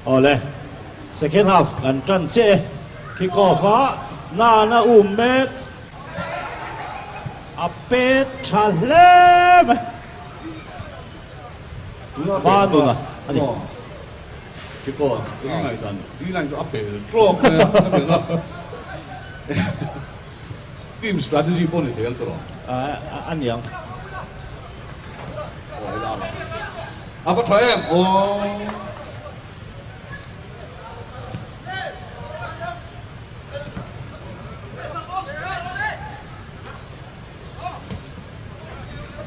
Awle, second half kan tan chiah e. Kick off a Nana um mek. A pet tha hle mai. Vanuna a ni. Kick off i ngaihdan D-line chu a pel trawk mai a, a pel a. Team strategy pawh ni thei ang tawh. A niang. Aw hei lam ah. A va tha em aw.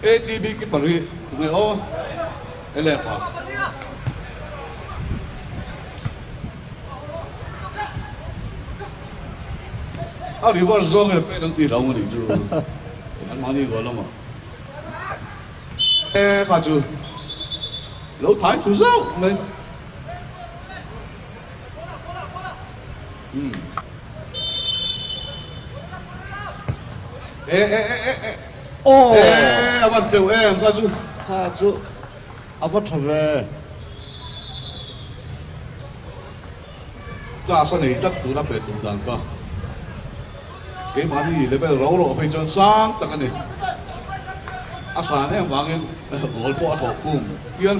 ATB keeper hi tunge aw LF ah. A reverse zawng in a pet ang tih lo anih chu an mahni goal lamah e kha chu lo thai thu zauh mai umm e e e e e e a van teuh em kha chu kha chu A va tha ve. Class a nei tlat tuna pe tum dan kha keimahni level ro ro phei chuan sang tak a ni. A san em vangin ball pawh a thawh khum hian.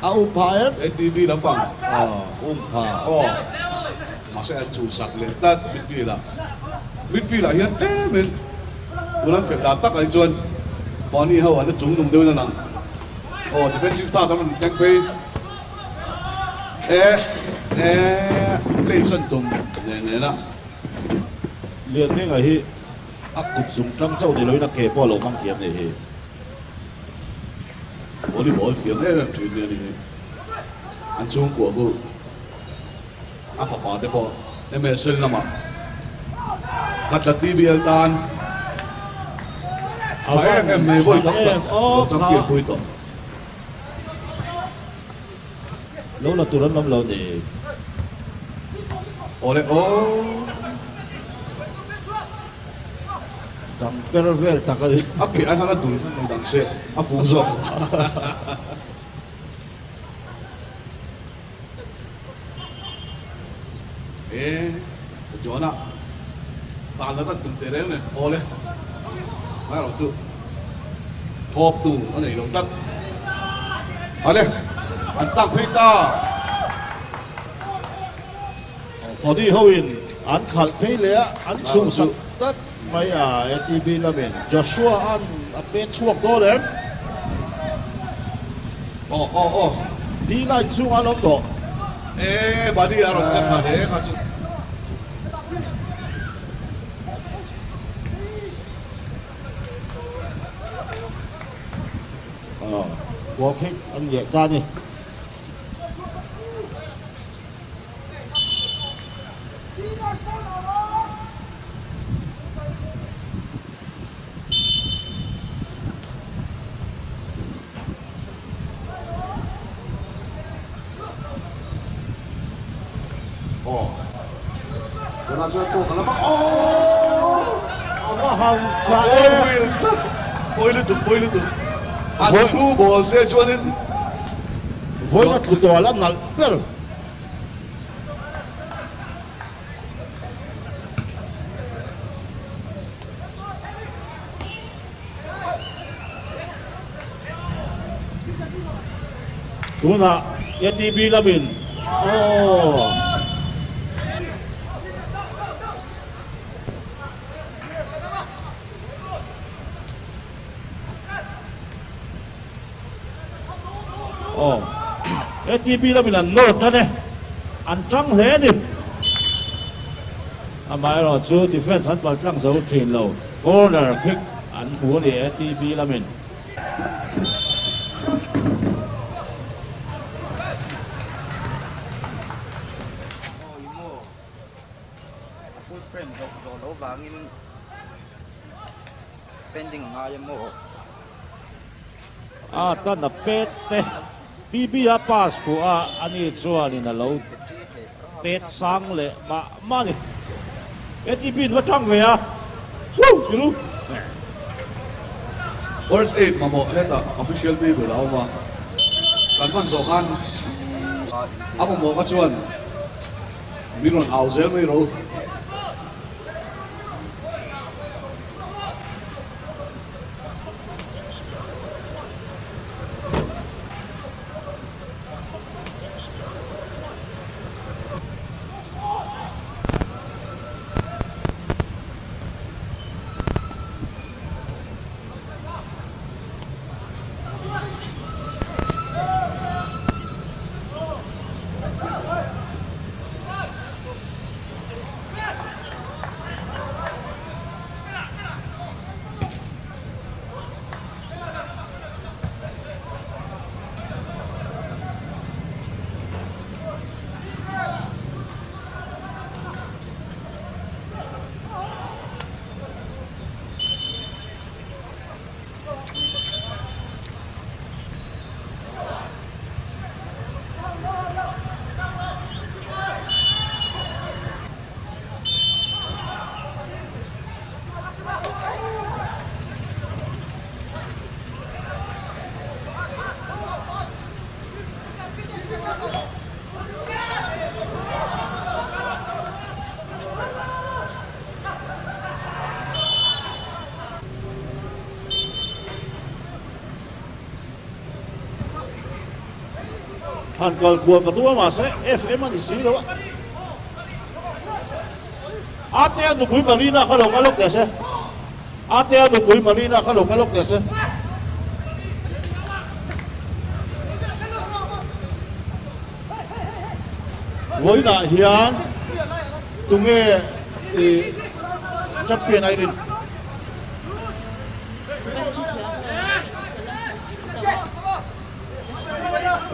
A um pha em? ATV lampang. Um pha. Aw. Mahse an chhuhsak leh tlat midfield ah. Midfield ah hian tlem in tuna an khelh dan tak ah hi chuan mahni ho an la chung nung deuh in a lang. Aw defensive third an rawn thleng phei. E e play chuan tum nen nen a. Lianhminga hi a kut zung tang chauh ni loin a ke pawh a lo hmang thiam nih hi. Volleyball thiam em em thin nia ni hi. An chhungkua chu a fapa te pawh MSL lamah Khatla TBL tan tha em em mai vawi tam tak lo champion pui tawh. Lo la tur an awm lo ni. Awle aw. Dang per vel tak a ni. A ke a hlan a dul khan lo dang se a fuh zawk. E John-a tan la tak tum teh reng nen awle mai erawh chu thawp tu a nei lo tlat. Awle an tak phei ta. Fodi hoin an khalh phei leh a, an chhuhsak tlat mai a, ATB lamin Joshua an a pet chhuak dawn em? Aw aw aw. D-line chhungah an awm tawh. E body a rawn chat nghal hle kha chu. Aw, goal kick an leh ta a ni. Vawiin a tlu tual a nalh ber. Tunah ATB lamin aw. Aw ATB lamin an nawr tan e, an tang hle a ni. Amaherawh chu defence an pal tlang zo thin lo, corner kick an hmu a ni ATB lamin. Aw i maw a full frame zawh zawh loh vangin pending a ngai a maw. A tan a pet te BB a pass fuh a, ani chuanin a lo pet sang leh mah mah a ni. ATB in va tang ve a, Woo! Tiru! First aid mamawh hetah official table a awm a, kan hman zawh khan a mamawh kha chuan min rawn au zel mai ro. Han kal kual ka tum a mahse FM a ni si lo a. Atea nupui Marina kha lo kal lawk teh se. Atea nupui Marina kha lo kal lawk teh se. Vawiinah hian tunge i champion a in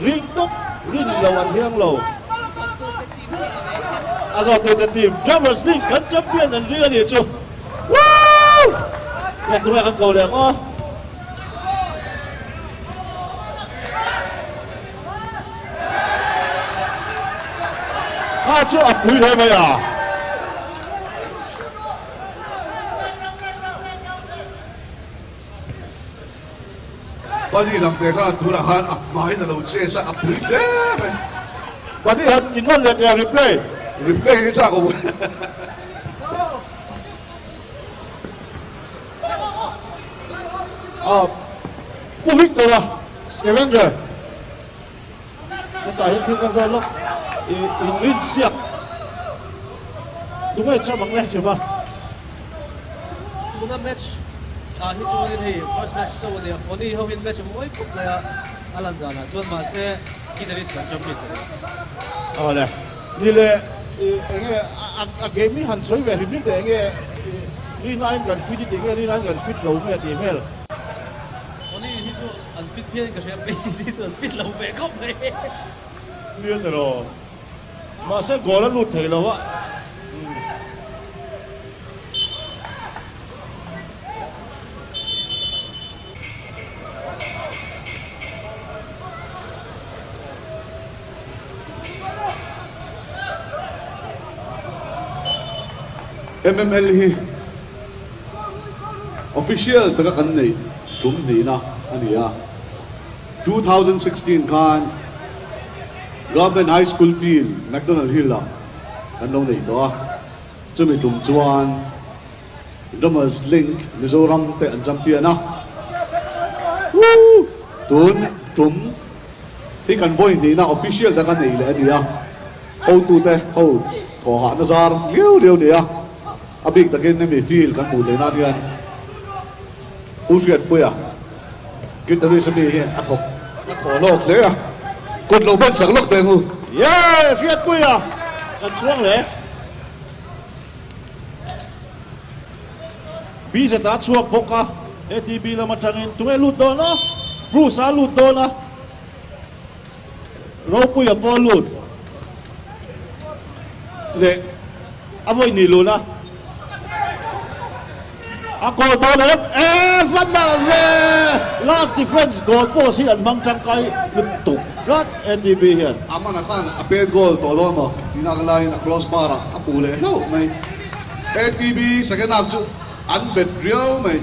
Ring tawp rin lo a thiang lo. A zawhtute team Drummers League kan champion an ring a nih chu. Woo! Eng tunge kan ko leh ang aw. A chu a pui hle mai a. Pali lam te khan tunah khan a hmain a lo chase a, a pui hle mai. Pali han ti nawn leh teh a replay. Replay hi chak awm. A Pu Victor a Scavenger. Hetah hian thil kan zawn lawk i inrin siak tunge cham ang le Cheva. Tuna match ah hi chuanin hei first match cho a nia, Foni ho in match a mawi khawp mai a, a lan danah chuan mahse Guitarist kan champion ta rih. Awle ni le i enge a game hi han sawi ve hrim hrim teh enge i rin aiin kan fit i tih nge rin aiin kan fit lo nge tih hmel. Foni hi chu An fit phian ka hria, Messi hi chu an fit lo ve khawp mai. Nia ni lo. Mahse goal a lut thei lo a. MML hi official taka kan neih tum hnihna a ni a. 2016 khan Government High School field McDonald Hill ah kan lo neih tawh a, chumi tum chuan Drummers Link Mizoram te an champion a. Tun tum hi kan vawi hnihna official taka neih leh a ni a, hotute ho thawhahna zar liau liau a ni a, a bik takin hemi field kan hmuh theih nan hian Pu Hriatpuia guitarist ami hian a thawk a thaw lawk hle a, kut lo ban sak lawk teh ang u. Yay! Hriatpuia kan chuang hle. BZ a chhuak bawk a, ATB lam atangin tunge lut dawn a? Bruce a lut dawn a, Ropuia pawh a lut leh a vawi ni lun a, a goal dawn em? E van dah ve! Last defense goal post hi an hmang tangkai lutuk tlat ATB hian. Amana khan a pet goal tawh lo emaw tihna ka laiin a cross bar ah a puh leh hlauh mai. ATB second half chu an bet riau mai.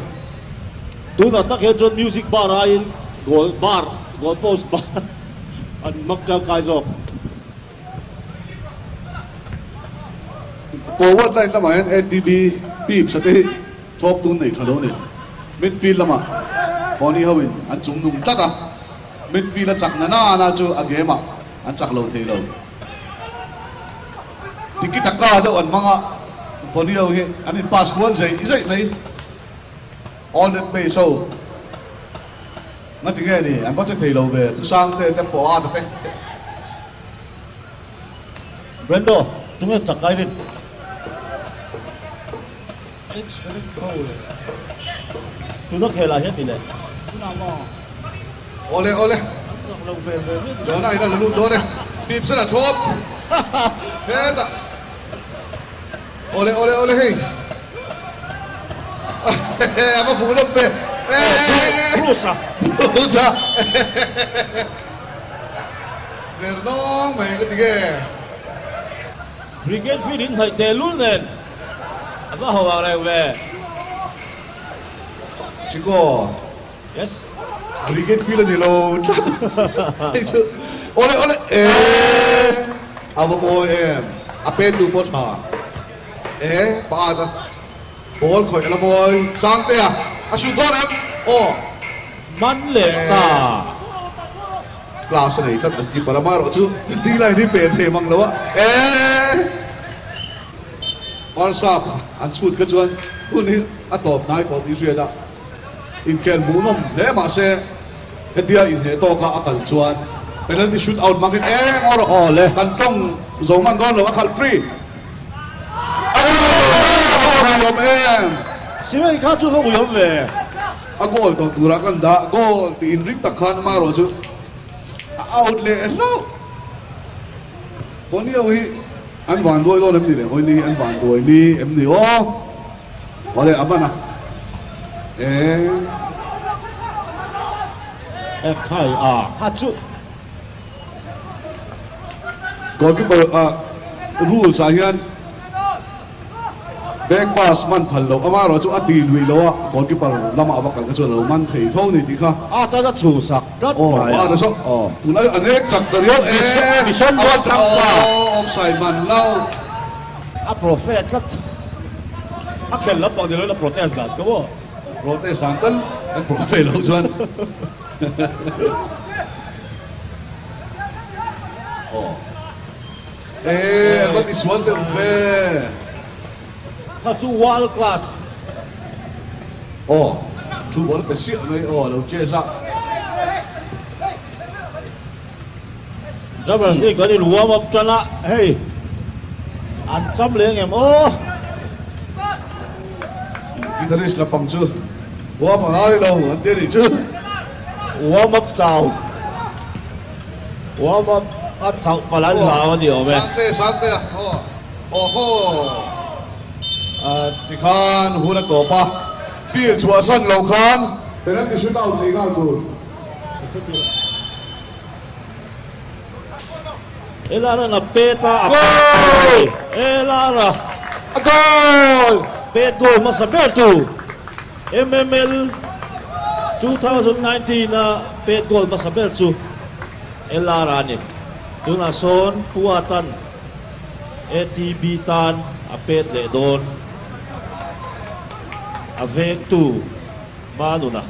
Tunah tak hian chuan music bar aiin goal bar, goal post bar an hmang tangkai zawk. Forward line lamah hian ATB Pips a te hi thawk tun nei tha lo a ni. Midfield lamah Pony ho in an chung nung tlat a, midfield a chak na na na chu a game ah an chak lo thei lo. Tiki taka deuh an hmang a, Pony ho hi an in pass kual zeih zeih mai. All that pace ho ngatinge ni an va che thei lo ve Pu Sangte te pawh a ta te. Brendo, tunge chak kai rin? Excellent goal. Tuna khelah hian ti leh. Tunah maw? Awle awle. An chak lo ve ve viau. Jonah in a la lut dawn e. Pipsen a thawp. Hetah. Awle awle awle hei. A va fuh lawk ve. Bruce a. Bruce a. Ner nawng mai ka ti nge. Brigade field in hnaih teh lul nen a va ho ang reng ve. Chico. Yes. Brigade field a ni lo tlat. Hei chu awle awle eh a va mawi em a pen tu pawh tha eh pa a ball khawih a la mawi Sangtea a shoot dawn em aw. Man leh ta. Class a nei tlat an keeper a amaherawh chu ding line hi pel thei mang lo a eh Barca an chhut kha chuan hun hi a tawp hnai tawh tih hriat a inkhel hmuhnawm hle mahse hetia inhneh tawka a kal chuan penalty shoot out hmangin eng awr Awle. Kan tawng zo hman dawn lo a khalh free a uiawm em. Simei kha chu va uiawm ve. A goal tawh turah kan dah, goal tih inring tak khan amaherawh chu a out leh hlauh. Pawni ho hi an van duai dawn em ni le? Hawini hi an van duai ni em ni aw? Awle a ban a. Ee. Ekhai a kha chu. Goalkeeper ah rules ah hian. Back pass man phal loh amaherawh chu a ti lui lo a, goalkeeper lamah a va kal kha chuan a lo man thei tho ni tih kha. A tan a chhu sak tlat mai a. Aw, aw, tunlai a nek chak ta riau e. Mission rual tlang ta. Offside man lo. A prophet tlat. A khel lampang ni loin a protest dan ka maw. Protest dan tal kan prophet loh chuan. Aw. Eee an va ti sual deuh ve. Kha chu world class. Aw thu ball pe siah mai aw a lo chase a. Drivers hi kan in warm up tan a hei an cham leh ang em aw. Guitarist lampang chu warm a ngai lo an ti a nih chu. Warm up chau. Warm up a chauh palh an hlau a ni awm e. Sangte Sangte a aw awhaw tikhan hun a tawp a, field chhuahsan lo khan penalty shoot out nei nghal tur. Elara na pet a a goal! Elara a goal! Pet goal hmasa ber tu MML 2019 a pet goal hmasa ber chu LR a ni. Tunah sawn Pu Atan ATB tan a pet leh dawn. A vengtu Manuna.